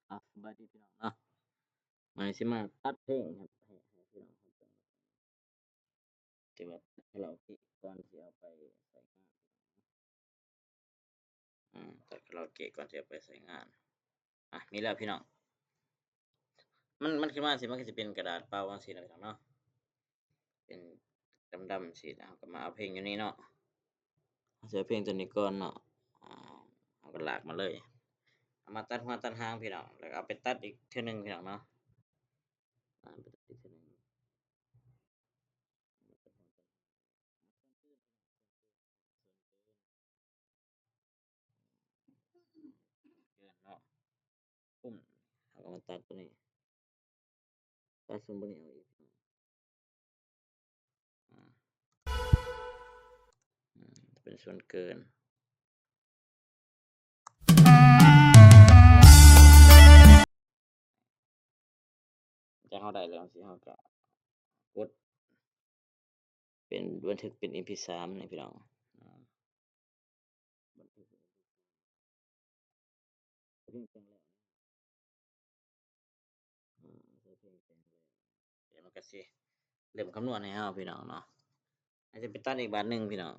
ອາ ສະບາຍດີພີ່ນ້ອງເນາະ ມື້ນີ້ຊິມາຕັດເພງໃຫ້ ໃຫ້ ໃຫ້ພີ່ນ້ອງເຮົາເບິ່ງ ທີ່ວ່າຕັດຄາຣາໂອເກະກ່ອນຊິເອົາໄປໃຊ້ງານ ອືມ ຕັດຄາຣາໂອເກະກ່ອນຊິເອົາໄປໃຊ້ງານ. ອາ ມີແລ້ວພີ່ນ້ອງ ມັນ ມັນຂຶ້ນມາຈັ່ງຊີ້ ມັນກໍຊິເປັນກະດາດເປົ່າຈັ່ງຊີ້ນະພີ່ນ້ອງເນາະ ເປັນດຳໆ ຈັ່ງຊີ້ ເຮົາກໍມາເອົາເພງຢູ່ນີ້ເນາະ ເຮົາຊິເອົາເພງຕົວນີ້ກ່ອນເນາະ ອາ ເຮົາກໍລາກມາເລີຍ ເອົາມາຕັດຫົວຕັດຫາງພີ່ນ້ອງ ແລ້ວກໍເອົາໄປຕັດອີກເທື່ອໜຶ່ງພີ່ນ້ອງເນາະ ອາ ໄປຕັດອີກເທື່ອໜຶ່ງ. ເນາະ ປຶ້ມ ເຮົາກໍມາຕັດຕົວນີ້ ຕັດສ່ວນບໍ່ນີ້ອອກອີກ ອາ ອືມ ເປັນສ່ວນເກີນ. ຈາກເຮົາໄດ້ແລ້ວຈັ່ງຊີ້ ເຮົາກໍກົດເປັນ ບັນທຶກເປັນເອັມພີສາມນີ້ພີ່ນ້ອງ ອາ ບັນທຶກເປັນເອັມພີສາມ ເພງແຕ່ງແລ້ວ ອາ ໃສ່ເພງແຕ່ງແລ້ວ ດຽວມັນກໍຊິເລີ່ມຄຳນວນໃຫ້ເຮົາພີ່ນ້ອງເນາະ ອາດຈະໄປຕັດອີກບາດໜຶ່ງພີ່ນ້ອງ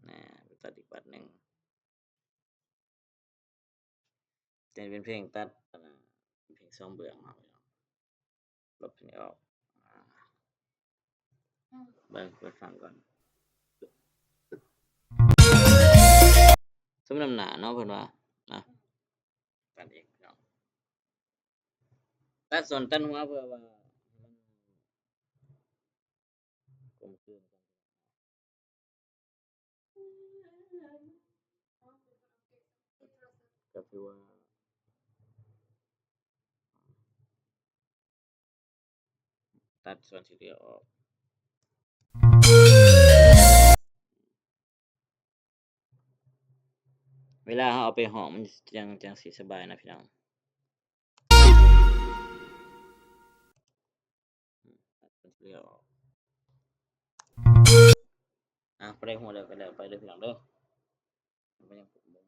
ນະ ໄປຕັດອີກບາດໜຶ່ງ. ຈະເປັນເພງຕັດ ອັນນ່າ ເພງສອງເບື້ອງເນາະ ລົບຕົວນີ້ອອກ ອາ ເບິ່ງ ເປີດຟັງກ່ອນ ສົມນຳໜ້າເນາະ ເພິ່ນວ່ານະ ຕັດເອງເນາະ ຕັດສົ້ນຕັດຫົວເພື່ອວ່າໃຫ້ມັນກົມກືນກັນ. ກໍຄືວ່າຕັດສ່ວນທີ່ເຫຼືອອອກ ເວລາເຮົາເອົາໄປຮ້ອງມັນຈັ່ງ ຈັ່ງຊິສະບາຍນະພີ່ນ້ອງ. ອ່າ ບໍ່ໄດ້ຮູ້ແລ້ວກໍແລ້ວໄປເດີພີ່ນ້ອງເດີ ເບິ່ງ ເບິ່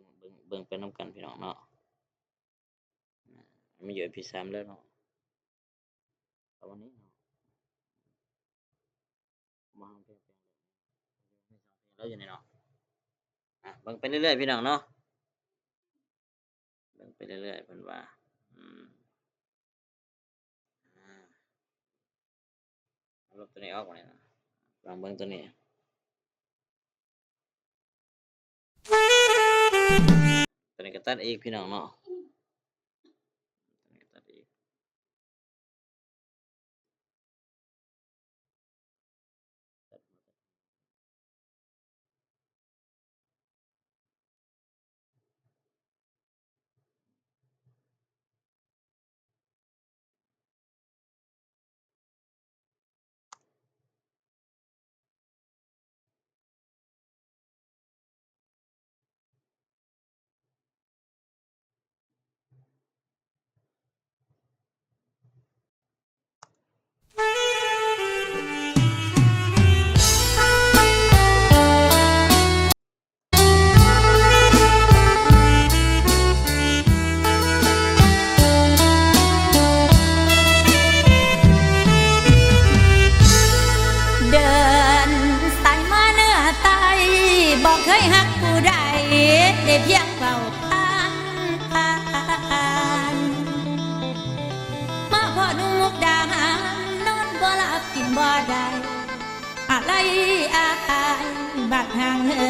ງ ເບິ່ງ ເບິ່ງໄປນຳກັນພີ່ນ້ອງເນາະ ອ່າ ມັນຢູ່ເອັມພີສາມແລ້ວເນາະ ປະມານນີ້ເນາະ ມາເຮົາແພງ ແພງແລ້ວຢູ່ນີ້ເນາະ ອ່າ ເບິ່ງໄປເລື້ອຍໆ ພີ່ນ້ອງເນາະ. ເບິ່ງໄປເລື້ອຍໆ ເພິ່ນວ່າ ອືມ ອ່າ ເອົາລົບຕົວນີ້ອອກ ບາດນີ້ນະ ລອງເບິ່ງຕົວນີ້ ຕົວນີ້ກໍຕັດອີກ ພີ່ນ້ອງເນາະ ຕົວນີ້ກໍຕັດອີກ. ເດີນສາຍມາເໜືອໃຕ້ ບໍ່ເຄີຍຮັກຜູ້ໃດ ໄດ້ພຽງເຝົ້າຜ່ານ ມາພໍ້ໜຸ່ມມຸກດາຫານ ນອນບໍ່ຫຼັບກິນບໍ່ໄດ້ ອາໄລອາຍບາດຫາງເອີ.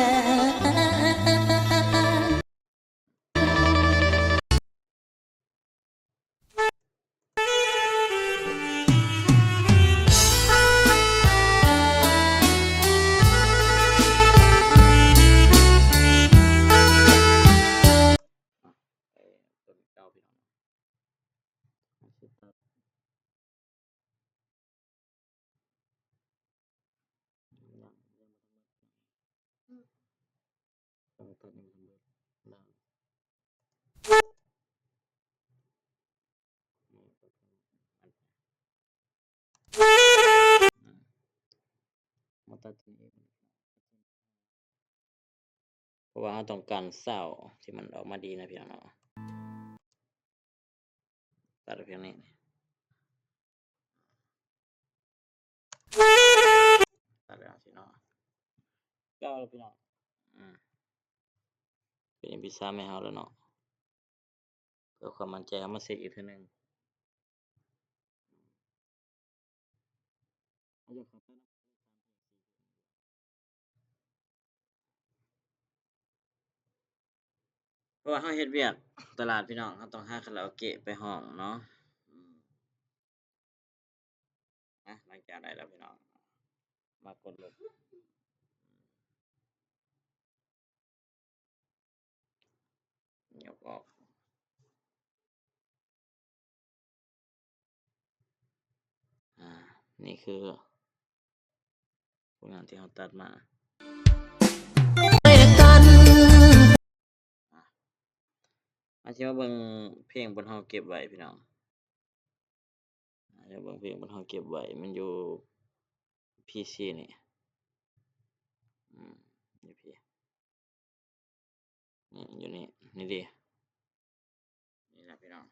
ເພາະວ່າເຮົາຕ້ອງການຊາວທີ່ມັນອອກມາດີນະພີ່ນ້ອງເນາະ. ຕັດເອົາພຽງນີ້ ຕັດເອົາຊີ້ເນາະ ເອົາແລ້ວພີ່ນ້ອງ ອືມ ເປັນເອັມພີສາມໃຫ້ເຮົາແລ້ວເນາະ ເພື່ອຄວາມໝັ້ນໃຈ ເຮົາມາເຊັກອີກເທື່ອໜຶ່ງ. ເພາະວ່າເຮົາເຮັດວຽກຕະຫຼາດພີ່ນ້ອງ ເຮົາຕ້ອງຫາຄາຣາໂອເກະໄປຮ້ອງເນາະ ອືມ ນະ ຫຼັງຈາກໄດ້ແລ້ວພີ່ນ້ອງ ມາກົດລົງ ຍົກອອກ ອາ ນີ້ຄືຜົນງານທີ່ເຮົາຕັດມາ ອາ ເຮົາຊິມາເບິ່ງເພງບ່ອນເຮົາເກັບໄວ້ພີ່ນ້ອງ. ອາ ດຽວເບິ່ງເພງມັນເຮົາເກັບໄວ້ ມັນຢູ່ພີຊີນີ້ ອືມ ຢູ່ພີ ນີ້ ຢູ່ນີ້ ນີ້ເດ ນີ້ລະພີ່ນ້ອງ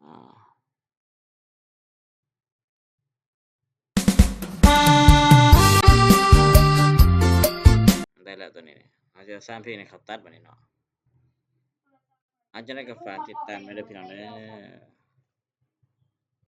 ອາ ໄດ້ແລ້ວໂຕນີ້ ເຮົາຈະເອົາສາມເພງນີ້ເຂົ້າຕັດບາດນີ້ເນາະ ອາ ຈັ່ງໃດກໍຝາກຕິດຕາມໄວ້ເດີພີ່ນ້ອງເດີ.